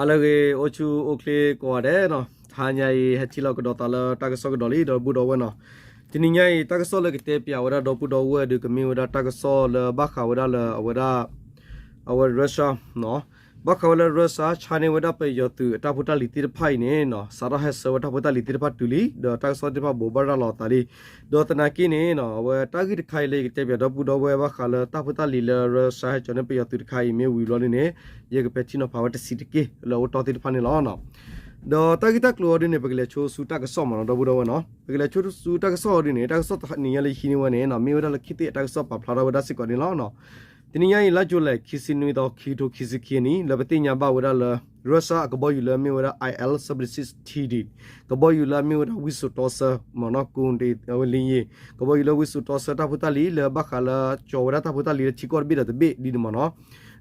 ဟါလၢအဂ့ၤ အိၣ်ဆူၣ်အိၣ်ချ့ကိးဂၤဒဲးနီၤ, တဟါညါအံၤ ဟဲထံၣ်လိာ်ကဒီးသးလၢတၢ်ကစီၣ်ကဒီးလံ ဒီပုၢ်ဒီဝဲၢ်နီၤ. တနံၤညါအံၤ တၢ်ကစီၣ်လၢကတဲပၠးဝဲဒၣ်ဒီပုၢ်ဒီဝဲၢ်ဒီး ကမ့ၢ်ဝဲဒၣ်တၢ်ကစီၣ်လၢဘၣ်ဃးဝဲဒၣ်လၢအဝဲဒၣ် အဝဲ Russia နီၤ, ဘၣ်ဃးဝဲလၢ Russia ဆါန့ၢ်ဝဲဒၣ်ပယီၤသုးအတၢ်ဖိတၢ်လံၤသ့ၣ်တဖၣ်အံၤန့ၣ်နီၤ, စးထီၣ်ဟဲဆှၢဝဲတၢ်ဖိတၢ်လံၤသ့ၣ်တဖၣ်တုၤလံ, ဒီးတၢ်ကစီၣ်သ့ၣ်တဖၣ်ဘိးဘၣ်ရၤလီၤအသးလံ. ဒီးသနာ်က့န့ၣ်နီၤ, အဝဲတၢ်ဂ့ၢ်တခါအံၤလၢယကတဲပၠးဒီပုၢ်ဒီဝဲၢ်ဘၣ်ဃးလၢတၢ်ဖိတၢ်လံၤလၢ Russia ဟဲကၠီန့ၢ်ပယီၤသုးတခါအံၤ မ့ၢ်ဝံၤဘျီန့ၣ်န့ၣ် ယကပဲာ်ထံနီၤဖးဝဲတဆံးတက့ၢ်လၢအိၣ်တီၢ်သ့ၣ်တဖၣ်န့ၣ်လီၤ. ဒီးတၢ်ဂ့ၢ်တၢ်ကျိၤအီၤဒ်န့ၣ် ပကလဲၤဆိဆူတၢ်ကစီၣ်မ့ၢ်နီၤ ဒီပုၢ်ဒီဝဲၢ်နီၤ, ပကလဲၤဆိဆူတၢ်ကစီၣ်အီၤဒ်န့ၣ် တၢ်ကစီၣ်တနံၤညါလၢယဟံးန့ၢ်ဝဲန့ၣ်နီၤ, မ့ၢ်ဝဲဒၣ်လၢခံသ့ၣ်အတၢ်ကစီၣ်ပာ်ဖျါထီၣ်ဝဲဒၣ်စ့ၢ်ကီးန့ၣ်လီၤ. တနံၤညါအံၤ လါယူၤလံ ခံဆံနွံသီ ခံကထိခံဆံခံနံၣ် လၢပသ့ၣ်ညါဘၣ်ဝဲဒၣ်လၢ Russia အကဘီယူၤလၢအမ့ၢ်ဝဲဒၣ် I L seventy-six T D ကဘီယူၤလၢအမ့ၢ်ဝဲဒၣ်ဝံစိာ်တီဆၢမ့ၢ်နီၤ, ကိၣ်ဒ့အဝဲလံယ့ၤ ကဘီယူၤလၢဝံစိာ်တီဆၢတၢ်ဖိတၢ်လံၤလၢဘၣ်ဃးလၢကၠီၤဝဲဒၣ်တၢ်ဖိတၢ်လံၤလၢထံကီၢ်တဘ့ၣ်ဒီးတဘ့ၣ်ဒ်န့ၣ်မ့ၢ်နီၤ,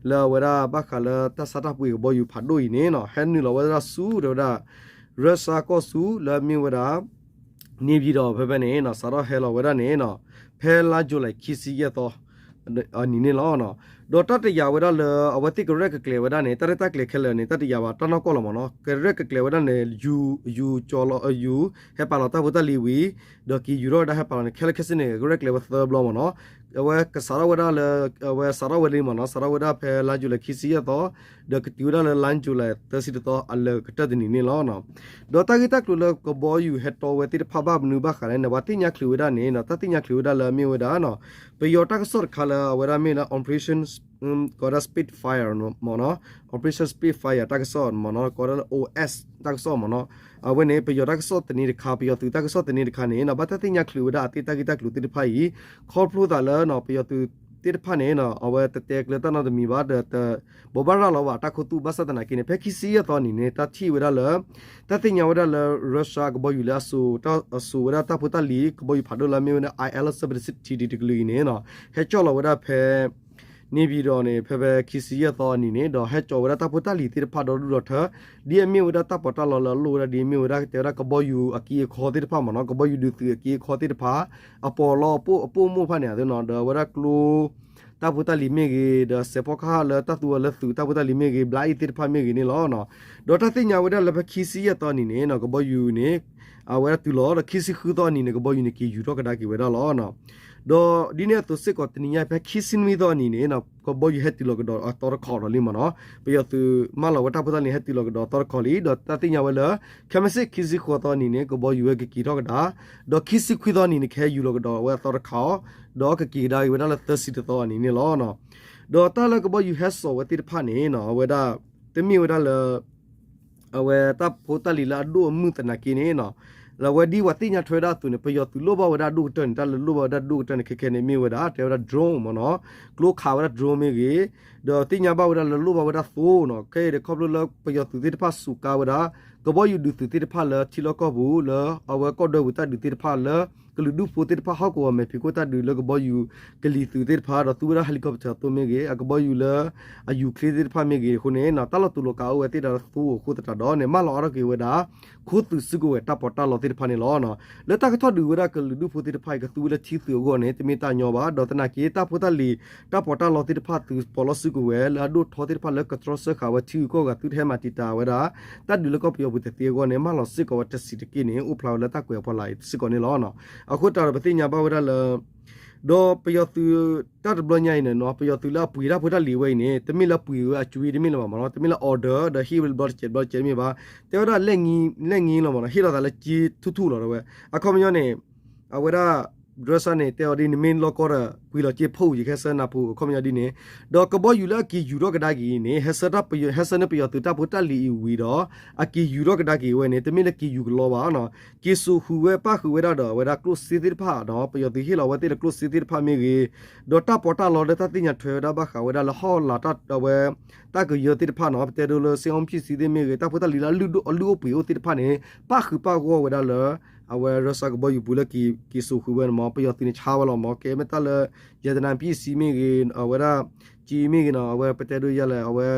လၢအဝဲဒၣ်ဘၣ်ဃးလၢတၢ်ဆါတၢ်ပှ့ၤကဘီယူၤဖးဒိၣ်အံၤန့ၣ်နီၤ, ဟဲနုာ်လီၤဝဲဒၣ်ဆူတဲဝဲဒၣ် Russia ကီၢ်ဆူလၢအမ့ၢ်ဝဲဒၣ် န့ၣ်ပၠံၤဒီးဖဲဖဲန့ၣ်နီၤ, စးထီၣ်ဟဲလီၤဝဲဒၣ်န့ၣ်နီၤ, ဖဲလါယူၤလံ ခံဆံယဲၢ်သီ အနံၤန့ၣ်လီၤ. ဒီးတၢ်တယာ်ဝဲဒၣ်လၢ အဝဲသ့ၣ်ကရဲၣ်ကကျဲၤဝဲဒၣ်န့ၣ် တၢ်ရဲၣ်တၢ်ကျဲၤခဲလၢာ်န့ၣ် တၢ်တယာ်ဘၣ်တၢ်နီၢ်ကီၢ်လီၤမ့ၢ်နီၤ, ကရဲၣ်ကကျဲၤဝဲဒၣ်န့ၣ် ယူၤ ယူၤကၠီၤလီၤ ယူၤ ဟဲပာ်လီၤတၢ်ဖိတၢ်လံၤဝံၤ ဒီးက့ၤယူၤထီၣ်ဝဲဒၣ်ဟဲပာ်လီၤန့ၣ် ခဲလၢာ်ခဲဆ့န့ၣ် ကရဲၣ်ကျဲၤဝဲသၢဘျီမ့ၢ်နီၤ, အဝဲကစးထီၣ်ဝဲဒၣ်လၢ အဝဲစးထီၣ်ဝဲလံမ့ၢ်နီၤ, စးထီၣ်ဝဲဒၣ်ဖဲလါယူၤလံ ခံဆံယဲၢ်သီ ဒီးကတုၤဝဲဒၣ်လၢလါယူၤလံ သၢဆံတသီ အလၢာ်ကတၢၢ်တနံၤန့ၣ်လီၤ. ဒီးတၢ်ဂ့ၢ်တၢ်ကျိၤလၢကဘီယူၤဟဲတီဝဲသ့ၣ်တဖၣ်ဘၣ်မနုၤဘၣ်ဃးလဲၣ်န့ၣ် ပှၤသ့ၣ်ညါချုးဝဲဒၣ်န့ၣ်နီၤ, တၢ်သ့ၣ်ညါချုးဝဲဒၣ်လၢအမ့ၢ်ဝဲဒၣ်နီၤ, ပယီၤတၢ်ကစီၣ်တခါလၢအဝဲဒၣ်မ့ၢ်လၢ Operation ကိးဝဲဒၣ် Spitfire မ့ၢ်နီၤ, Operation Spitfire တၢ်ကစီၣ်မ့ၢ်နီၤ, ကိးဝဲဒၣ်လၢ O S တၢ်ကစီၣ်မ့ၢ်နီၤ, အဝဲန့ၣ် ပယီၤတၢ်ကစီၣ်သန့တခါ ပယီၤသုးတၢ်ကစီၣ်သန့တခါန့ၣ်နီၤ ဘၣ်တၢ်သ့ၣ်ညါချုးဝဲဒၣ်အသ့ၣ်တၢ်ဂ့ၢ်တၢ်ကျိၤသ့ၣ်တဖၣ်အံၤ ခီဖျိသးလၢနီၤ ပယီၤသုးသ့ၣ်တဖၣ်န့ၣ်နီၤ အဝဲတတဲကျၢၤတၢ်နီတမံၤဘၣ်ဒီး တဘိးဘၣ်ရၤလီၤဘၣ်အတၢ်ခူသူၣ် ဘၣ်ဆၣ်သနာ်က့န့ၣ် ဖဲခံဆံယဲၢ်သီနံၤန့ၣ် တၢ်ထံၣ်ဝဲဒၣ်လၢ တၢ်သ့ၣ်ညါဝဲဒၣ်လၢ Russia ကဘီယူၤလၢအစိာ် အစိာ်ဝဲဒၣ်တၢ်ဖိတၢ်လံၤ ကဘီယူၤဖးဒိၣ်လၢအမ့ၢ်ဝဲဒၣ် I L seventy-six T D တကလုာ်အံၤန့ၣ်နီၤ ဟဲကၠီၣ်လီၤဝဲဒၣ်ဖဲ န့ၣ်ပၠံၤဒီးန့ၣ် ဖဲဖဲခံဆံယဲၢ်သီအနံၤန့ၣ် ဒီးဟဲကၠီၤဝဲဒၣ်တၢ်ဖိတၢ်လံၤသ့ၣ်တဖၣ်ဒီဒူၣ်ဒီထၢ ဒ်အမ့ၢ်ဝဲဒၣ်တၢ်ပီးတၢ်လီလၢအလိၣ်ဝဲဒၣ်ဒ်အမ့ၢ်ဝဲဒၣ် ကတဲဝဲဒၣ်ကဘီယူၤအက့အခီသ့ၣ်တဖၣ်မ့ၢ်နီၤ ကဘီယူၤဒုးသုးအက့အခီသ့ၣ်တဖၣ် အပီးလီအပိၢ်အမိၢ်တဖၣ်န့ၣ်နီၤ ဒီးအဝဲဒၣ်ကျိ တၢ်ဖိတၢ်လံၤမ့ၢ်ဂ့ၤ ဒီးစဲးဖီကဟၣ်လၢတၢ်သူအီၤလၢသုးတၢ်ဖိတၢ်လံၤမ့ၢ်ဂ့ၤ ဘျါအံၤသ့ၣ်တဖၣ်မ့ၢ်ဂ့ၤန့ၣ်လီၤ. ဒီးတၢ်သ့ၣ်ညါဝဲဒၣ်လၢဖဲခံဆံယဲၢ်သီနံၤန့ၣ်နီၤ ကဘီယူၤန့ၣ် အဝဲဒၣ်တုၤလီၤ ဒီးခံဆံဃုသီနံၤန့ၣ် ကဘီယူၤန့ၣ်က့ၤယူၤထီၣ်ကဒါက့ၤဝဲဒၣ်လီၤ. ဒီးဒ်န့ၣ်အသိးစ့ၢ်ကီးတနံၤညါ ဖဲခံဆံနွံသီနံၤန့ၣ် ကဘီယူၤဟဲတုၤလီၤကဒီးအသီတခီဒီးလံမ့ၢ်နီၤ ပယီၤသုးမၢလီၤဝဲတၢ်ဖိတၢ်လံၤဟဲတုၤလီၤကဒီးအသီတခီလံ ဒီးတၢ်သ့ၣ်ညါဝဲလၢ ခဲမုၢ်ဆ့ၣ်ခံဆံဃိးသီနံၤန့ၣ် ကဘီယူၤဝဲကက့ၤထီၣ်ကဒါ ဒီးခံဆံခွံသီနံၤန့ၣ် ကဟဲယူၤလီၤကဒီးဝဲအသီတခီ ဒီးကက့ၤကဒါက့ၤဝဲဒၣ်လၢသၢဆံတသီနံၤန့ၣ်လီၤ. ဒီးတၢ်လၢကဘီယူၤဟဲစိာ်ဝဲသ့ၣ်တဖၣ်န့ၣ် အဝဲဒၣ် တမ့ၢ်ဝဲဒၣ်လၢ အဝဲတၢ်ဖိတၢ်လံၤလၢအဒိၣ်အမုၢ်သနာ်က့န့ၣ် လၢအဝဲဒ်ပှၤသ့ၣ်ညါထွဲဝဲဒၣ်အသိးန့ၣ် ပယီၤသုးလိၣ်ဘၣ်ဝဲဒၣ်ဒိၣ်ကတၢၢ်န့ၣ် တၢ်လၢလိၣ်ဘၣ်ဝဲဒၣ်ဒိၣ်ကတၢၢ်န့ၣ် ခဲခဲန့ၣ် မ့ၢ်ဝဲဒၣ် တဲဝဲဒၣ် drone မ့ၢ်နီၤ ကျိခးဝဲဒၣ် drone မ့ၢ်ဂ့ၤ ဒီးသ့ၣ်ညါဘၣ်ဝဲဒၣ်လၢလိၣ်ဘၣ်ဝဲဒၣ်သိနီၤ ခဲအံၤဒီးခီဖျိလၢပယီၤသုးသ့ၣ်တဖၣ်စူးကါဝဲဒၣ် ကဘီယူၤဒုးသုးသ့ၣ်တဖၣ်လၢထံလီၢ်ကီၢ်ပူၤ လၢအဝဲကီၢ်ဒွဲၣ်ပူၤတၢ်ဒုးသ့ၣ်တဖၣ်လၢ ကလုာ်ဒူၣ်ဖိသ့ၣ်တဖၣ်ဟီၣ်ကဝီၤမဲာ်ဖံးခိၣ်တၢ်ဒုးလၢကဘီယူၤကလံၤသုးသ့ၣ်တဖၣ် ဒီးသူဝဲဒၣ် helicopter အသိးမ့ၢ်ဂ့ၤ အကဘီယူၤလၢ အယူၤချ့သ့ၣ်တဖၣ်မ့ၢ်ဂ့ၤအဃိန့ၣ် တၢ်လီၤတူာ်လီၤကာ်အိၣ်ဝဲသ့ၣ်ဒီးသိအဃိသတးဒီးန့ၣ် မၢလီၤအါထီၣ်က့ၤဝဲဒၣ် ခူသူၣ်စုကဝဲၤတၢ်ပီးတၢ်လီသ့ၣ်တဖၣ်န့ၣ်လီၤ. လၢတၢ်ကထီၣ်ဒုးဝဲဒၣ်ကလုာ်ဒူၣ်ဖိသ့ၣ်တဖၣ်အံၤ ကသူဝဲလၢထံသုးအဂီၢ်န့ၣ် တမ့ၢ်တၢ်ညီဘၣ် ဒီးသနာ်က့ တၢ်ဖိတၢ်လံၤ တၢ်ပီးတၢ်လီသ့ၣ်တဖၣ်သုးပီးလီၢ်စုကဝဲၤ လၢအဒိၣ်ထီသ့ၣ်တဖၣ်လၢကတြီဆၢဃာ်ဝဲထံဂုၤကီၢ်ဂၤသုတဟဲမၤတံာ်တာ်ဝဲဒၣ် တၢ်ဒုးလၢကီၢ်ပယီၤပူၤတသ့အဂီၢ်န့ၣ် မၢလီၤစ့ၢ်ကီးဝဲတဆံးတက့ၢ်န့ၣ် အိၣ်ဖျါဝဲလၢတၢ်ကွဲးအဖီလာ်အံၤစ့ၢ်ကီးန့ၣ်လီၤ. အဃိသတးဒီးပသ့ၣ်ညါဘၣ်ဝဲဒၣ်လၢ ဒီးပယီၤသုးတၢ်တဘျီညါအံၤန့ၣ်နီၤ ပယီၤသုးလၢအပှ့ၤတၢ်ဖိတၢ်လံၤဝဲအံၤန့ၣ် တမ့ၢ်လၢပှ့ၤဝဲအကွံတမ့ၢ်လၢၤဘၣ်မ့ၢ်နီၤ တမ့ၢ်လၢအီၤဒၢးဒီးဟ့ၣ်ဝဲတဘျီတစဲးတဘျီတစဲးတမ့ၢ်ဘၣ် တဲဝဲဒၣ် လဲၣ်ငံလီၤမ့ၢ်နီၤ ဟ့ၣ်လီၤသးလၢက့ထူၣ်ထူၣ်လီၤတဲဝဲ အခီပညီန့ၣ် အဝဲဒၣ် ဒြၢစၢ်န့ၣ် တဲအီၤဒ် နမ့ၢ်လီၢ်ကီၢ်ဒီး ပှ့ၤလီၤက့ဖီၣ်အူၤ ယကဟဲဆှၢနၢ်ပူၤ အခီပညီဒ်န့ၣ် ဒီးကဘီယူၤလၢအက့ၤယူၤထီၣ်ကဒါက့ၤအံၤန့ၣ် ဟဲဆှၢတၢ်ပယီၤ ဟဲဆှၢန့ၢ်ပယီၤသုးတၢ်ဖိတၢ်လံၤအံၤဝံၤဒီး အက့ၤယူၤထီၣ်ကဒါက့ၤဝဲန့ၣ် တမ့ၢ်လၢက့ၤယူၤကလီဘၣ်နီၤ က့ၤစိာ်ဃုာ်ဝဲပၣ်ဃုာ်ဝဲဒၣ်ဒီး အဝဲဒၣ်ကျိၣ်စ့သ့ၣ်တဖၣ်နီၤ ပယီၤသုးဟ့ၣ်လီၤဝဲသ့ၣ်လၢကျိၣ်စ့သ့ၣ်တဖၣ်မ့ၢ်ဂ့ၤ ဒီးတၢ်ပီးတၢ်လီလၢတၢ်သ့ၣ်ညါထွဲဝဲဒၣ်ဘၣ်ဃးဝဲဒၣ်လၢဟီၣ်လာ်တၢ်အဝဲ တၢ်ကယၢသ့ၣ်တဖၣ်နီၤ ပတဲဒိလၢ စ့ၣ်အီၣ်ပံၣ်စံသ့ၣ်မ့ၢ်ဂ့ၤ တၢ်ဖိတၢ်လံၤလၢအလုၢ်ဒိၣ်အလုၢ်အိၣ်ပှ့ၤအိၣ်သ့ၣ်တဖၣ်န့ၣ် ပၣ်ဃုာ်ပၣ်ဂီၢ်ဝဲဒၣ်လၢ အဝဲရၢစၢ်ကဘီယူၤပူၤလၢက့ၤစိာ်ဃုာ်ဝဲန့ၣ်မ့ၢ် ပယီၤသုးန့ၣ်ဆါဝဲလီၤမ့ၢ် ကဲမ့ၢ်တၢ်လၢ ယဲတနါပံၣ်စံမ့ၢ်ဂ့ၤ အဝဲဒၣ် ကံမ့ၢ်ဂ့ၤနီၤ အဝဲပတဲဒိယဲလဲၣ် အဝဲ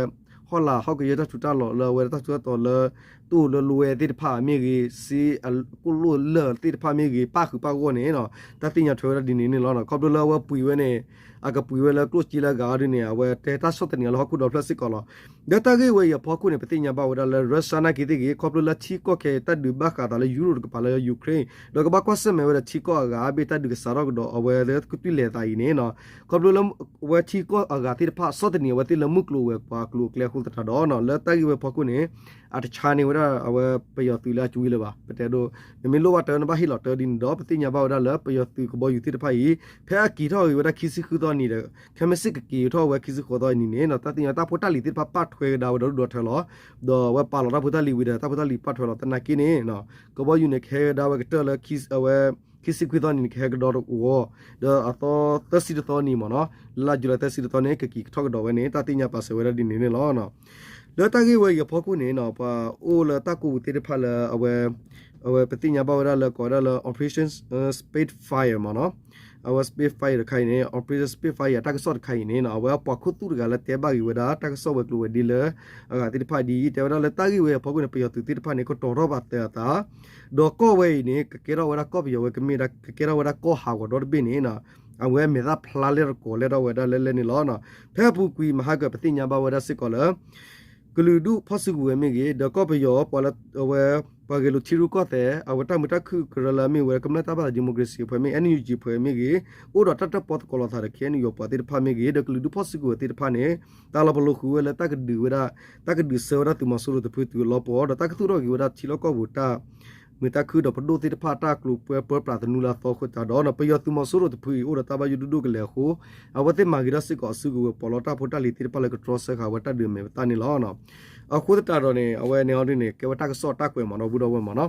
ဟီၣ်လာ်ဟီၣ်ကယၢတၢ်ထူးတၢ်တီၤလၢအဝဲဒၣ်တၢ်ထူးတၢ်တီၤလၢ တိၢ်လၢလွဲသ့ၣ်တဖၣ်မ့ၢ်ဂ့ၤ, စ့အကိၣ်လိၣ်လၢၢ်သ့ၣ်တဖၣ်မ့ၢ်ဂ့ၤ, ပၣ်ဃုာ်ပၣ်ဂီၢ်န့ၣ်နီၤ, တၢ်သ့ၣ်ညါထွဲဝဲဒၣ်ဒ်န့ၣ်န့ၣ်လီၤ. ခီဖျိလၢအဝဲပှ့ၤဝဲန့ၣ် အကပှ့ၤဝဲလၢကျိၣ်စ့လၢအဂၤအီၤဒ်န့ၣ် အဝဲတဲတၢ်ဆီၣ်သနံးအီၤလၢဟီၣ်ခိၣ်ဒီဖျၢၣ်စ့ၢ်ကီးလီၤ. လၢတၢ်ဂ့ၢ်ဝဲအံၤအဖီခိၣ်န့ၣ် ပသ့ၣ်ညါဘၣ်ဝဲဒၣ်လၢ Russia နာ်က့သ့ၣ်ဂ့ၤ ခီဖျိလၢထံကီၢ်ခဲအံၤ တၢ်ဒုးဘၣ်ဃးအသးလၢယူရိၣ်တကပၤလၢ Ukraine ဒီးကဘၣ်ကွၢ်ဆၢၣ်မဲာ်ဝဲဒီးထံကီၢ်အဂၤအဘ့ၣ်တၢ်ဒုးကစးထီၣ်ကဒီးအဝဲလၢကတုၤလဲၤသးအံၤန့ၣ်နီၤ, ခီဖျိလၢ အဝဲထံကီၢ်အဂၤသ့ၣ်တဖၣ် ဆီၣ်သနံးအဝဲသ့ၣ်လၢမုၢ်ကျိၤဝဲၤကွာ်ကျိၤအကျဲအဃိသတးဒီးနီၤ, လၢတၢ်ဂ့ၢ်ဝဲအဖီခိၣ်န့ၣ် အတဆါန့ၢ်ဝဲဒၣ်အဝဲပယီၤသုးလၢအကဝံၤလၢၤဘၣ်. ပတဲဒိ နမ့ၢ်လိၣ်ဘၣ်တၢ်နဘၣ်ဟ့ၣ်လီၤတၢ်ဒ်န့ၣ်ဒီး ပသ့ၣ်ညါဘၣ်ဝဲဒၣ်လၢပယီၤသုးကဘီယူၤသ့ၣ်တဖၣ်အံၤ ဖဲအက့ၤထီၣ်က့ၤဝဲဒၣ်ခံဆံဃုသီနံၤဒီး ခဲမုၢ်ဆ့ၣ်ကက့ၤထီၣ်ဝဲခံဆံဃုသီအနံၤန့ၣ်နီၤ, တၢ်သ့ၣ်ညါတၢ်ဖိတၢ်လံၤသ့ၣ်တဖၣ်ပာ်ထွဲကဒါဝဲဒီဒူၣ်ဒီထၢလီၤ. ဒီးအဝဲပာ်လီၤတၢ်ဖိတၢ်လံၤဝံၤဒီး တၢ်ဖိတၢ်လံၤပာ်ထွဲလီၤ. သနာ်က့န့ၣ် ကဘီယူၤန့ၣ်ကဟဲကဒါဝဲကတၢၢ်လၢ အဝဲ ခံဆံခွံသီနံၤန့ၣ် ကဟဲကဒီးတဝီ, ဒီးအသီသၢဆံတသီနံၤမ့ၢ်နီၤ, လါယူၤလံသၢဆံတသီန့ၣ် ကက့ၤကထီၣ်ကဒီးဝဲန့ၣ် တၢ်သ့ၣ်ညါပာ်စၢၤဝဲဒၣ်ဒ်န့ၣ်န့ၣ်လီၤ. လၢတၢ်ဂ့ၢ်ဝဲအံၤအဖီခိၣ်န့ၣ်နီၤ, ပှၤအိၣ်လၢတၢ်ကိးပူၤသ့ၣ်တဖၣ်လၢအဝဲ အဝဲပသ့ၣ်ညါဘၣ်ဝဲဒၣ်လၢကိးဝဲဒၣ်လၢ Operation Spitfire မ့ၢ်နီၤ, အဝဲ Spitfire တခါအံၤန့ၣ် Operation Spitfire အတၢ်ကစီၣ်တခါအံၤန့ၣ်နီၤ, အဝဲပှၤခိၣ်သူၣ်တဂၤလၢတဲဘၣ်က့ၤဝဲဒၣ် တၢ်ကစီၣ်ဝဲၤကျိၤဝဲၤဒ့လၢ အဂၤသ့ၣ်တဖၣ်ဒ်အံၤ တဲဝဲဒၣ်လၢတၢ်ဂ့ၢ်ဝဲအံၤအဖီခိၣ်န့ၣ် ပယီၤသုးသ့ၣ်တဖၣ်န့ၣ် ကတီၤထီၣ်ဘၣ်သဲအသး ဒီးကီၢ်ဝဲအံၤန့ၣ် ကကဲထီၣ်ဝဲဒၣ်ကီၢ်ပယီၤဝဲ ကမ့ၢ်ဒၣ်ကကဲထီၣ်ဝဲဒၣ်ကီၢ်ဟးဂီၤဒီတဘ့ၣ်န့ၣ် အဝဲမဲာ်သၣ်ဖျါလဲၢ်တကိးလဲၢ်ထီၣ်ဝဲဒၣ်လၢလဲၢ်န့ၣ်လီၤ. ဖဲအပူၤကွံာ်မဟါကၢၤ ပသ့ၣ်ညါဘၣ်ဝဲဒၣ်စ့ၢ်ကီးလၢ ကလုာ်ဒူၣ်ဖီၣ်စုကဝဲၤမ့ၢ်ဂ့ၤ ဒီးကီၢ်ပယီၤပှၤလၢအဝဲ ပှၤဂဲၤလိာ်ထံရူၢ်ကီၢ်သဲး အဝဲတၢ်မုာ်တၢ်ခုၣ်ကရၢလၢအမ့ၢ်ဝဲကမျၢၢ်တၢ်ဘၣ်သး democracy အဖွဲ့မ့ၢ် NUG အဖွဲ့မ့ၢ်ဂ့ၤ အိၣ်ဒီးတၢ်တၢၣ်ပီသကိးလိာ်သးဒီး ခ့ၣ်အဲၣ်ယူၣ် ပှၤသ့ၣ်တဖၣ်မ့ၢ်ဂ့ၤ ဒီးကလုာ်ဒူၣ်ဖီၣ်စုကဝဲၤသ့ၣ်တဖၣ်န့ၣ် တၢ်လီၤပလိာ်ဃုာ်ဝဲလၢတၢ်ကဒုးဝဲဒၣ် တၢ်ကဒုးဆၢဝဲဒၣ်သုးမီၤစိရိၤတဖုတုၤအလီၤပှီၢ် ဒီးတၢ်ကသူၣ်ထီၣ်က့ၤဝဲဒၣ်ထံလီၢ်ကီၢ်ပူၤတၢ် မုာ်တၢ်ခုၣ်ဒီးပဒိၣ်သ့ၣ်တဖၣ် တၢ်ကျိၤပၢပြးသနူလၢအသီအဃိသတးဒီး ပယီၤသုးမီၤစိရိၤတဖုအံၤ အိၣ်ဒီးတၢ်ဘၣ်ယိၣ်ဒိၣ်ဒိၣ်ကလဲာ်အဃိ အဝဲသ့ၣ်မၤဂ့ၤထီၣ်စ့ၢ်ကီးအစုကဝဲၤ ပီးလီတၢ်ဖိတၢ်လံၤသ့ၣ်တဖၣ်လၢကတြီဆၢဃာ်ဝဲတၢ်ဒုးမဲာ်သၣ်န့ၣ်လီၤ. အဃိသတးဒီးန့ၣ် အဝဲန့ၣ်အီၤဒ်န့ၣ် ကဲဝဲတၢ်ကစီၣ်တၢ်ကွဲးမ့ၢ်နီၤ ပုၢ်ဒီဝဲၢ်မ့ၢ်နီၤ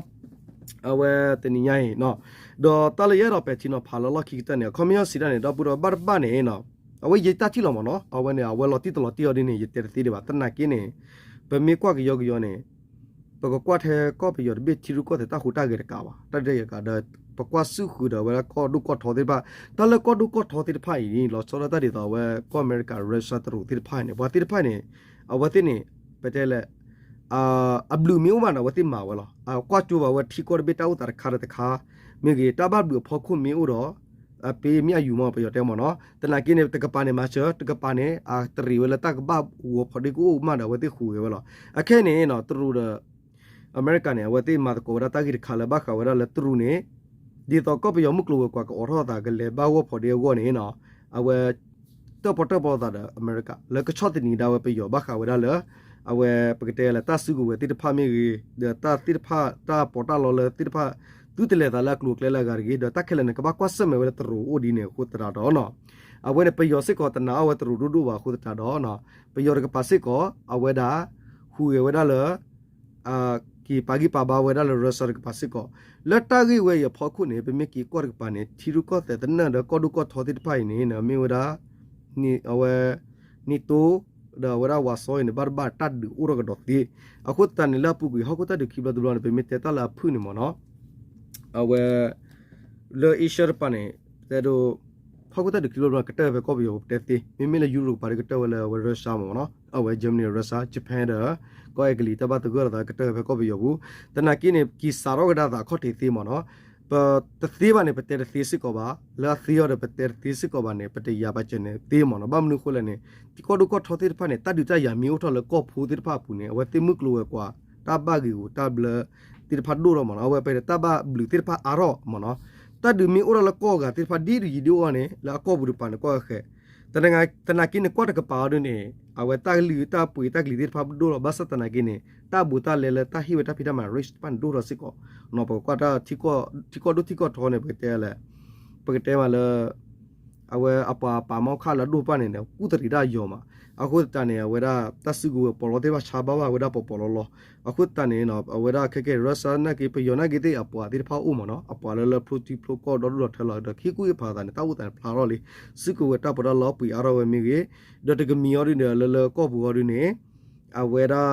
အဝဲတနံၤညါအံၤ ဒီးတၢ်လၢယအဲၣ်ဒိးပဲာ်ထံနီၤဖးလၢလီၢ်ခံကတၢၢ်န့ၣ် အခီပညီစံးတၢ်န့ၣ် ဒီပုၢ်ဒီဝဲၢ်ဘၣ်တဘၣ်န့ၣ်နီၤ အဝဲယတၢ်ထံၣ်လီၤမ့ၢ်နီၤ အဝဲန့ၣ် အဝဲလီၤတံၢ်တလီၤတံၢ်အီၤဒ်န့ၣ် ယတဲတသ့ဒံးဘၣ် သနာ်က့န့ၣ် ပမ့ၢ်ကွၢ်ကယီကယီန့ၣ် ပကကွၢ်ထဲကီၢ်ပယီၤတဘ့ၣ်ထံရူၢ်ကီၢ်သဲးတၢ်ဟူးတၢ်ဂဲၤတကးဘၣ် တၢ်ဒဲယကးဒီး ပကွၢ်စုဃုာ်ဒီးဝဲဒၣ်ကီၢ်ဒိၣ်ကီၢ်ထီသ့ၣ်တဖၣ် တၢ်လၢကီၢ်ဒိၣ်ကီၢ်ထီသ့ၣ်တဖၣ်အံၤ လီၤဆီဒၣ်တၢ်ဒ်သိးအဝဲကီၢ်အမဲရကၤ Russia တရူးသ့ၣ်တဖၣ်န့ၣ် ပှၤသ့ၣ်တဖၣ်န့ၣ် အဝဲသ့ၣ်န့ၣ် ပတဲလဲၣ် အဘျုးမ့ၢ်အိၣ်ဘၣ်န့ၣ် အဝဲသ့ၣ်မၤဝဲလီၤ. အကွၢ်ကၠိဘၣ်ဝဲထံကီၢ်တဘ့ၣ်တၢ်အိၣ်သးတခါဒီးတခါ မ့ၢ်ဂ့ၤ တၢ်ဘၣ်ဘျုးအဖီခိၣ်မ့ၢ်အိၣ်ဒီး အပ့ၤမ့ၢ်အယူၤမ့ၢ်ပယီၤတဲမ့ၢ်နီၤ သနာ်က့န့ၣ် တကပၤန့ၣ် မၤစၢၤ တကပၤန့ၣ် အတရံးဝဲလၢတၢ်ကဘၣ်ဂီၤဖီဒ့ကအိၣ်မးဒီး အဝဲသ့ၣ်ဟူးဂဲၤဝဲလီၤ. အခဲအံၤန့ၣ် တရူးဒီး အမဲရကၤန့ၣ် အဝဲသ့ၣ်မၤသကိးဝဲဒၣ်တၢ်ဂ့ၢ်တခါလၢဘၣ်ဃးဝဲဒၣ်လၢတရူးန့ၣ် ဒ်သိးကီၢ်ပယီၤမုၢ်ကျိၤဝဲၤကွာ်ကအိးထီၣ်အသးကလဲၤဘၣ်ဂီၢ်ဖီဒ့အဂီၢ်န့ၣ် အဝဲ တၢၣ်ပီၣ်တၢၣ်ပီသးဒီးအမဲရကၤ လၢကဆီၣ်သနံးဒၣ်ဝဲပယီၤဘၣ်ဃးဝဲဒၣ်လၢ အဝဲပကတဲလၢ တၢ်စုကဝဲၤသ့ၣ်တဖၣ်မ့ၢ်ဂ့ၤ ဒီးတၢ်သ့ၣ်တဖၣ်တၢ်ပီးတၢ်လီလၢသ့ၣ်တဖၣ် သုတလဲၤသးလၢအကျိၤအကျဲလၢအဂၤတဂ့ၤ ဒီးတၢ်ခဲလၢာ်န့ၣ် ကဘၣ်ကွၢ်ဆၢၣ်မဲာ်ဝဲလၢတရူးအိၣ်ဒ်န့ၣ်အဃိသတးဒီးနီၤ အဝဲန့ၣ် ပယီၤစ့ၢ်ကီးတနာ်အီၣ်ဝဲတရူးဒိၣ်ဒိၣ်ဘၣ်အဃိသတးဒီး ပယီၤတကပၤစ့ၢ်ကီး အဝဲဒၣ် ဟူးဂဲၤဝဲဒၣ်လၢ က့ၤပာ်ဂံၢ်ပာ်ဘါဝဲဒၣ်လၢ Russia တကပၤစ့ၢ်ကီး လၢတၢ်ဂ့ၢ်ဝဲအံၤအဖီခိၣ်န့ၣ် ပမ့ၢ်က့ၤကွၢ်တကပၤန့ၣ် ထံရူၢ်ကီၢ်သဲးသနၢၣ်ဒီးကီၢ်ဒိၣ်ကီၢ်ထီသ့ၣ်တဖၣ်အံၤန့ၣ် မ့ၢ်ဝဲဒၣ် အဝဲ NATO ဒီးအဝဲဒၣ် Warsaw အံၤန့ၣ် ဘၣ်တဘၣ်တၢ်ဒုးအိၣ်ထီၣ်ကဒီးသ့ အဃိသတးန့ၣ် လၢအပူၤကွံာ် ဟီၣ်ခိၣ်တၢ်ဒုးခံဘျီတဘျီန့ၣ် ပမ့ၢ်တဲတၢ်လၢအဖုၣ်န့ၣ်မ့ၢ်နီၤ အဝဲ လၢ Asia တပၤန့ၣ် တဲဒိ ဟီၣ်ခိၣ်တၢ်ဒုးခံဘျီတဘျီန့ၣ် ကတၢၢ်ဖဲကီၢ်ပယီၤပူၤ ပတဲသ့ မ့မ့ၢ်လၢ Europe တကပၤဒီး ကတၢၢ်ဝဲလၢအဝဲ Russia မ့ၢ်နီၤ အဝဲ Germany Russia Japan ဒီး ကီၢ်အဲကလံးတၢ်ဘၣ်သဂၢၢ်လိာ်သးကတၢၢ်ဖဲကီၢ်ပယီၤပူၤ သနာ်က့န့ၣ် က့ၤစးထီၣ်ကဒါသးအခီၣ်ထံးသ့မ့ၢ်နီၤ ပတသ့ဘၣ်န့ၣ် ပတဲတသ့စ့ၢ်ကီးဘၣ် လၢအသ့အီၤဒီး ပတဲတသ့စ့ၢ်ကီးဘၣ်န့ၣ် ပတယာ်ပာ်စၢၤန့ၣ်သ့မ့ၢ်နီၤ ဘၣ်မနုၤအဃိလဲၣ်န့ၣ် ကီၢ်ဒိၣ်ကီၢ်ထီသ့ၣ်တဖၣ်န့ၣ် တၢ်ဒုးတၢ်ယၤမ့ၢ်အိၣ်ထီၣ်လၢကီၢ်ဖိသ့ၣ်တဖၣ်အပူၤန့ၣ် အဝဲသ့ၣ်မုၢ်ကျိၤဝဲၤကွာ် တၢ်ဘၣ်ဂ့ၤဂူာ်တၢ်ဘျၢသ့ၣ်တဖၣ်ဒိၣ်ထီၣ်မ့ၢ်နီၤ အဝဲပတဲတၢ်ဘၣ်ဘျုးသ့ၣ်တဖၣ်အါထီၣ်မ့ၢ်နီၤ တၢ်ဒုးမ့ၢ်အိၣ်ထီၣ်လၢကီၢ်အဂၤသ့ၣ်တဖၣ်ဒ်တယံၤဒ်အိၣ်န့ၣ် လၢအကီၢ်ပူၤတပၤန့ၣ် ကီၢ်ဃဲ သနာ်က့န့ၣ် ကွၢ်တကပၤအီၤဒ်န့ၣ် အဝဲတၢ်လုၢ်တၢ်ပှ့ၤတၢ်ကလံၤသ့ၣ်တဖၣ်ဒိၣ်ထီၣ် ဘၣ်ဆၣ်သနာ်က့န့ၣ် တၢ်ဘူးတၢ်လဲလၢတၢ်ဟ့ၣ်ဝဲတၢ်ဖံးတၢ်မၤ rich တဖၣ်န့ၣ် ဒိၣ်ထီၣ်စ့ၢ်ကီး ပကကွၢ်တၢ် ထံကီၢ်ဒိၣ်ထံကီၢ်ထီန့ၣ် ပကတဲလဲၣ် ပကတဲမးလၢ အဝဲအပှၤပာ်မီၣ်ခၣ်လၢအဒိၣ်တဖၣ်န့ၣ် ကူၣ်တရံးတၢ်ယီၤမး အဃိသတးန့ၣ် အဝဲဒၣ်တၢ်စုကဝဲၤပီးလီသ့ၣ်တဖၣ်ဆါဘၣ်ဘၣ်ဝဲဒၣ်ပီၤပီၤလီလီ အဃိသတးန့ၣ် အဝဲဒၣ်ခဲကဲ Russia နာ်က့ ပယီၤနာ်က့သ့ၣ် အပှၤသ့ၣ်တဖၣ်အိၣ်မ့ၢ်နီၤ အပှၤလၢလၢဖျိထံဖျိကီၢ်ဒီဒူၣ်ဒီထၢလီၤဒီး ဟ့ၣ်ကူၣ်ဟ့ၣ်ဖးသးန့ၣ် တၢ်အိၣ်သးန့ၣ်ဖျါထီၣ်လံ စုကဝဲၤတၢ်ပီးတၢ်လီပှ့ၤအါထီၣ်ဝဲမ့ၢ်ဂ့ၤ ဒီးတကမံၤအီၤဒ်န့ၣ် လၢလၢကီၢ်ပူၤအီၤဒ်န့ၣ် အဝဲဒၣ်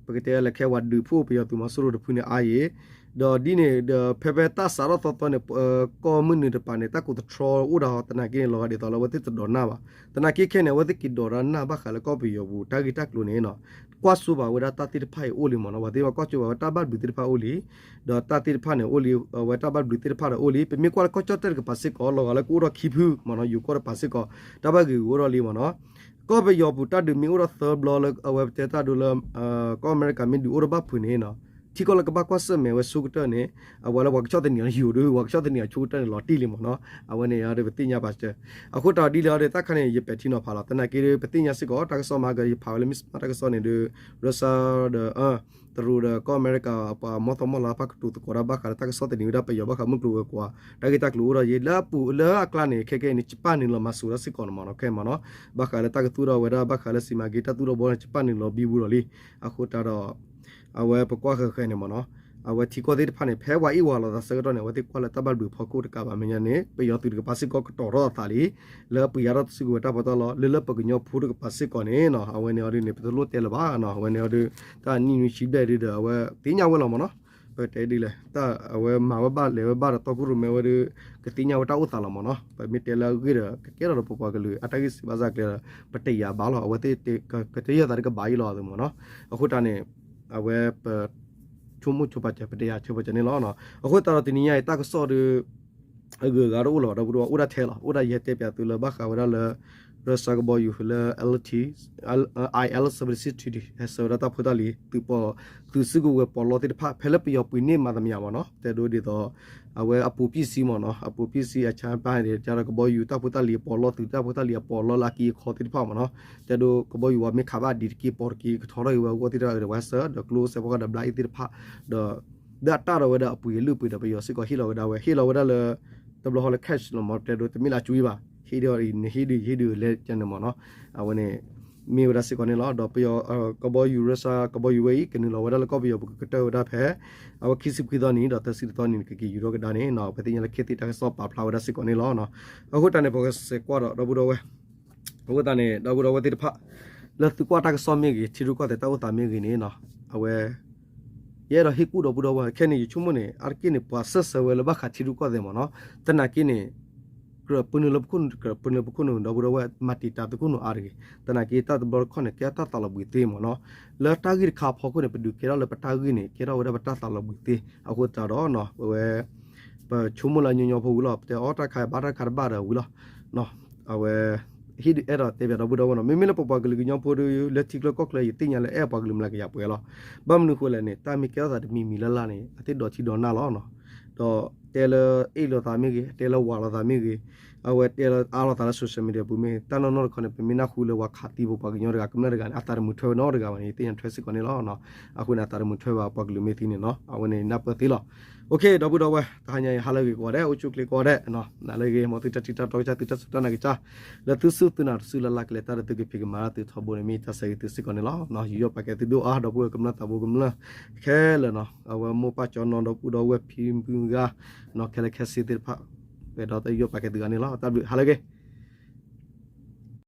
ပကတဲလၢခဲဝဲဒုးဖှိၣ်ပယီၤသုးမီၤစိရိၤတဖုန့ၣ်အါယံၤ ဒီးဒ်န့ၣ်ဒီး ဖဲဖဲတၢ်စးထီၣ်သီသီန့ၣ် ကီၢ်မုၢ်နုာ်တပၤန့ၣ် တၢ်ကိးသတြီအိၣ်ဒၣ်ဟီ သနာ်က့န့ၣ် လီၤဂာ်ဒ်သိးလၢအဝဲသ့ၣ်တဒိးနၢ်ဘၣ် သနာ်က့ခဲန့ၣ် အဝဲသ့ၣ်က့ၤဒိးတၢ်နၢ်ဘၣ်ဃးလၢကီၢ်ပယီၤပူၤ တၢ်ဂ့ၢ်တၢ်ကျိၤန့ၣ်နီၤ ကွၢ်စိဘၣ်ဝဲဒၣ်တၢ်သ့ၣ်တဖၣ်အံၤအိၣ်လံမ့ၢ်နီၤ, ပှၤသ့ၣ်တဖၣ်ကွၢ်စိဘၣ်ဝဲတၢ်ဘၣ်ဘျုးသ့ၣ်တဖၣ်အိၣ်လံ, ဒီးတၢ်သ့ၣ်တဖၣ်န့ၣ်အိၣ်လံ, အဝဲတၢ်ဘၣ်ဘျုးသ့ၣ်တဖၣ်ဒီးအိၣ်လံ, ပမ့ၢ်ကွၢ်လၢကီၢ်ကၠီၣ်တဲၣ်တကပၤစ့ၢ်ကီး လီၤဂာ်လၢကအိၣ်ဒီးခံဖုမ့ၢ်နီၤ, ယိၤကီၢ်တကပၤစ့ၢ်ကီး တၢ်ဘၣ်ဂ့ၤဂ့ၤအိၣ်ဒီးလံမ့ၢ်နီၤ, ကီၢ်ပယီၤပူၤတၢ်ဒုးမ့ၢ်အိၣ်ဒီးသၢဘျီလၢအဝဲပတဲတၢ်ဒိလၢ ကီၢ်အမဲရကၤမ့ၢ်ဒုးအိၣ်ဒီးဘၣ်ဖုးန့ၣ်နီၤ, ထံကီၢ်လၢကဘၣ်ကွၢ်ဆၢၣ်မဲာ်ဝဲဆိကတၢၢ်န့ၣ် အဝဲလၢပှၤကဆီၣ်သနံးအီၤယိၤဒီး ပှၤကဆီၣ်သနံးအီၤဆိကတၢၢ်န့ၣ် လီၤတံၢ်လံမ့ၢ်နီၤ, အဝဲန့ၣ်ဒီးပသ့ၣ်ညါပာ်စၢၤ, အဃိတၢ်ဒ်လဲၣ်အီၤဒီး တၢ်ခါန့ၣ် ယပဲာ်ထံနီၤဖးလီၤ, သနာ်က့ဒီး ပသ့ၣ်ညါစ့ၢ်ကီး တၢ်ကစီၣ်မၤကဒီး ယဖးဝဲလၢမ့ၢ်စ့ၢ်ကီးတၢ်ကစီၣ်န့ၣ်ဒီး ရၢစၢဒီး တရူးဒီးကီၢ်အမဲရကၤ ပှၤမီၢ်သီမီၢ်လါတဖၣ်ကတိၤသကိးတၢ်ဘၣ်ဃးလၢတၢ်ကစီၣ်သန့ၤဝဲဒၣ်ပယီၤဘၣ်ဃးမုၢ်ကျိၤဝဲၤကွာ် တၢ်ဂ့ၢ်တၢ်ကျိၤအိၣ်ဒီးယဲ လၢအပူၤလၢအကျါန့ၣ် ခဲကဲအံၤန့ၣ် ယပၣ်နုာ်လီၤမၤစၢၤဒၣ်စ့ၢ်ကီးန့ၣ်မ့ၢ်နီၤ, ခဲမ့ၢ်နီၤ, ဘၣ်ဃးလၢတၢ်ကသူၣ်ထီၣ်ဝဲဒၣ် ဘၣ်ဃးလၢစံးမၤက့ၤတၢ်သူၣ်ထီၣ်ဘီန့ၣ် ယပၣ်နုာ်လီၤဘံဘူလီၤလံ, အဃိတၢ်ဒီး အဝဲပကွၢ်ဃဲၤဃဲၤန့ၣ်မ့ၢ်နီၤ, အဝဲထံကီၢ်သ့ၣ်တဖၣ်န့ၣ် ဖဲဝဲအံၤဝဲလိာ်သးဆၢကတီၢ်န့ၣ် အဝဲသ့ၣ်ကွၢ်လၢတၢ်ဘၣ်ဘျုးဖီခိၣ်တကးဘၣ်မဲာ်ညါန့ၣ် ပယီၤသုးတကပၤစ့ၢ်ကီးကတီၤထီၣ်အသးလံ, လၢပှၤယါထီၣ်တစုကဝဲၤတၢ်ပီးတၢ်လီ လၢလၢပှၤကညီဖိတကပၤစ့ၢ်ကီးန့ၣ်နီၤ, အဝဲန့ၣ်အီၤဒ်န့ၣ် ပတလိၣ်တဲလၢၤဘၣ်နီၤ, အဝဲန့ၣ်အီၤဒ် တၢ်နံၣ်နွံဆံဘျဲၣ်ဒ်ဒီး အဝဲသ့ၣ်ညါဝဲလီၤမ့ၢ်နီၤ, ပတဲဒ်လဲၣ် တၢ်အဝဲမၤဝဲဘၣ်လဲၤဝဲဘၣ်ဒီးတီခိၣ်ရိၣ်မဲဝဲဒီး ကသ့ၣ်ညါဝဲတၢ်အိၣ်သးလီၤမ့ၢ်နီၤ, ပမ့ၢ်တဲလၢအဂ့ၢ်ဒီး ကကဲထီၣ်ဒီးပပှၤကလုာ်အတၢ်ဂ့ၢ်စံးဘၣ်စၢ်ကျဲဒီး ပတယာ်ဘၣ်လီၤ, အဝဲသ့ၣ်ကတယာ်သးတကဘၣ်အံၤလီၤမ့ၢ်နီၤ, အဃိတၢ်န့ၣ် အဝဲပ ဆိကမိၣ်ဆိကပာ်စၢၤ ပတယာ်ဆၢပာ်စၢၤန့ၣ်လီၤ, အဃိသတးဒီးတနံၤညါအံၤ တၢ်ကစီၣ်ဒီး အဂုၤအဂၤတအိၣ်လၢၤဘၣ် ဒီပုၢ်ဒီဝဲၢ် အိၣ်ဒၣ်ထဲလီၤ, အိၣ်ဒၣ်ယဟဲတဲပၠးသုလၢဘၣ်ဃးဝဲဒၣ်လၢ ရၢစၢကဘီယူၤလၢ L T, I L seventy-six T D ဟဲဆှၢဝဲဒၣ်တၢ်ဖိတၢ်လံၤ သုးပီ, သုးစုကဝဲၤပီးလီသ့ၣ်တဖၣ် ဖဲလၢပယီၤပှ့ၤန့ၢ်မၤသမယၤမ့ၢ်နီၤ, တဲဒိဒ်သိး အဝဲအပူၤပံၢ်ဆံမ့ၢ်နီၤ, အပူၤပံၢ်ဆံအဆၢပၢ်န့ၣ် တၢ်ဒီးကဘီယူၤတၢ်ဖိတၢ်လံၤအပီးလီ သုးတၢ်ဖိတၢ်လံၤအပီးလီလၢအက့အခီသ့ၣ်တဖၣ်မ့ၢ်နီၤ, တဲဒိကဘီယူၤဝဲမ့ၢ်ခးဘၣ်ဒံးတက့ၢ်ပီးတက့ၢ် ကထီထီၣ်က့ၤဝဲအဂီၢ်သ့ၣ်တဖၣ်ဒီးဝဲဆၢ ဒီးကျိစဲးဖီကဒီးဘျါအံၤသ့ၣ်တဖၣ်, ဒီး ဒၣ်တၢ်ဒီးဝဲဒၣ်အပှ့ၤအလုၢ်အပှ့ၤဒီးပယီၤစ့ၢ်ကီးဟ့ၣ်လီၤဝဲဒၣ်ဝဲ ဟ့ၣ်လီၤဝဲဒၣ်လၢ တဘျီဃီလၢ cash လီၤမ့ၢ် တဲဒိတမ့ၢ်လၢအကွံဘၣ် ဟ့ၣ်ဒ်အံၤ နဟ့ၣ်ဒ်ယဟ့ၣ်ဒ်လဲၣ်ကန့ၣ်မ့ၢ်နီၤ, အဝဲန့ၣ် မ့ၢ်ဝဲဒၣ်စ့ၢ်ကီးန့ၣ်လီၤ. ဒီးပယီၤ ကဘီယူၤ Russia ကဘီယူၤဝဲအံၤ ကနုာ်လီၤဝဲဒၣ်လၢကီၢ်ပယီၤပူၤကကတၢၢ်ဝဲဒၣ်ဖဲ အဝဲခံဆံခွံသီနံၤ ဒီးသၢဆံတသီနံၤန့ၣ် ကက့ၤယူၤထီၣ်ကဒါန့ၣ် ပသ့ၣ်ညါလၢခ့သ့ၣ်တၢ်ကစီၣ်ပာ်ဖျါဝဲဒၣ်စ့ၢ်ကီးန့ၣ်လီၤ. အဃိတၢ်န့ၣ် ပကစဲးကွၢ်ဒီး ဒီပုၢ်ဒီဝဲၢ် အဃိသတးန့ၣ် ဒီပုၢ်ဒီဝဲၢ်သ့ၣ်တဖၣ် လၢသုကွၢ်တၢ်ကစီၣ်မ့ၢ်ဂ့ၤ ထံရူၢ်ကီၢ်သဲးတၢ်အိၣ်သးမ့ၢ်ဂ့ၤန့ၣ် အဝဲ ယအဲၣ်ဒိးဟ့ၣ်ကူၣ်ဒီပုၢ်ဒီဝဲၢ် ခဲန့ၣ် ယဆိကမိၣ်န့ၣ် အါတက့ၢ်န့ၣ် ပှၤစၢၢ်ဆၢဝဲလၢဘၣ်ဃးထံရူၢ်ကီၢ်သဲးမ့ၢ်နီၤ, သနာ်က့န့ၣ် ကြၢးပနုာ်လၢပခိၣ်နူာ် ကြၢးပနုာ်လၢပခိၣ်နူာ် ဒီပုၢ်ဒီဝဲၢ် မၤတံာ်တာ်သုခိၣ်နူာ်အါတဂ့ၤ. သနာ်က့တၢ်တဘျီတခီၣ်န့ၣ် ကဲတၢ်သးလီၤဘှံးသ့မ့ၢ်နီၤ. လၢတၢ်ဂ့ၢ်တခါအဖီခိၣ်န့ၣ် ပဒုးကဲထီၣ်လၢပတၢ်ဂ့ၢ်န့ၣ် ကဲထီၣ်ဝဲဒၣ်ပတၢ်သးလီၤဘှံးသ့. အဃိသတးဒီး ပဝဲ ပဆိကမိၣ်လၢညီညီဖိဝံၤလီၤ. ပတဲအီၣ်တၢ်ခါဘၣ်တၢ်ခါတဘၣ်ဒီးဝံၤလီၤ. အဝဲ ဟ့ၣ်ဒုးအဲၣ်ဒိးတဲဘၣ်ဒီပုၢ်ဒီဝဲၢ်နီၤ, မ့မ့ၢ်လၢပပှၤကလုာ်ကညီဖိဒီး လၢထံချၢကီၢ်ချၢ ယသ့ၣ်ညါလၢအဲၣ်ပှၤကလုာ်မျးကယၤပှဲၤလီၤ. ဘၣ်မနုၤဃိလဲၣ်န့ၣ် တၢ်မ့ၢ်ကဲထီၣ်သးတမံၤမံၤလၢ်လၢ်န့ၣ် အသ့ၣ်ဒိးထံဒိးနၢ်လီၤ. ဒီးတဲလၢအ့ၣ်လိာ်သးမ့ၢ်ဂ့ၤ, တဲလၢဝးလိာ်သးမ့ၢ်ဂ့ၤ, အဝဲတဲလၢအါလိာ်သးလၢ social media ပူၤမ့ၢ်ဂ့ၤ, တၢ်နီၢ်နီၢ်တခီန့ၣ် ပမ့ၢ်နၢ်ဟူလၢပှၤခးသံပပှၤကညီတဂၤကမျၢၢ်တဂၤန့ၣ် အသးတမုာ်ထွဲဝဲနီတဂၤဘၣ်န့ၣ် သ့ၣ်ညါထွဲစ့ၢ်ကီးန့ၣ်လီၤ. အဃိန့ၣ် အသးတမုာ်ထွဲဘၣ်ပှၤကလုာ်မ့ၢ်သံန့ၣ်နီၤ, အဝဲန့ၣ်နၢ်ပၢၢ်သ့လီၤ. အိၣ်ခ့ ဒီပုၢ်ဒီဝဲၢ် တဟါညါအံၤဟါလၢအဂ့ၤကိးဂၤဒဲး အိၣ်ဆူၣ်အိၣ်ချ့ကိးဂၤဒဲး, နၤလၢအဂ့ၤ မ်သုတၢ်ထံၣ်တၢ်တီကစၢ် သုတၢ်စူၢ်တၢ်နာ်ကစၢ် လၢသုစူၢ်သုနာ်တစုလၢ်လၢ်ကလဲၤတၢ်ဒီးသုကဖံးကမၤတၢ်သုထီဘိန့ၣ် မ့ၢ်တၢ်ဆၢဂ့ၤသုစ့ၢ်ကီးန့ၣ်လီၤ. ယယီၣ်ပာ်ကဲသုဒိၣ်အါ ဒီပုၢ်ဝဲၢ်ကမျၢၢ်သးဘိကမျၢၢ်ခဲလၢာ်နီၤ, အဝဲမိၢ်ပၢ်ကၠီနီၤဒီပုၢ်ဒီဝဲၢ်ဖံဖုဂၤနီၤ ခဲလၢာ်ခဲဆ့သ့ၣ်တဖၣ် ပဒီးတၢ်ယီၣ်ပာ်ကဲသုဂၤန့ၣ်လီၤ. တၢ်ဘျုးဟါလၢအဂ့ၤ.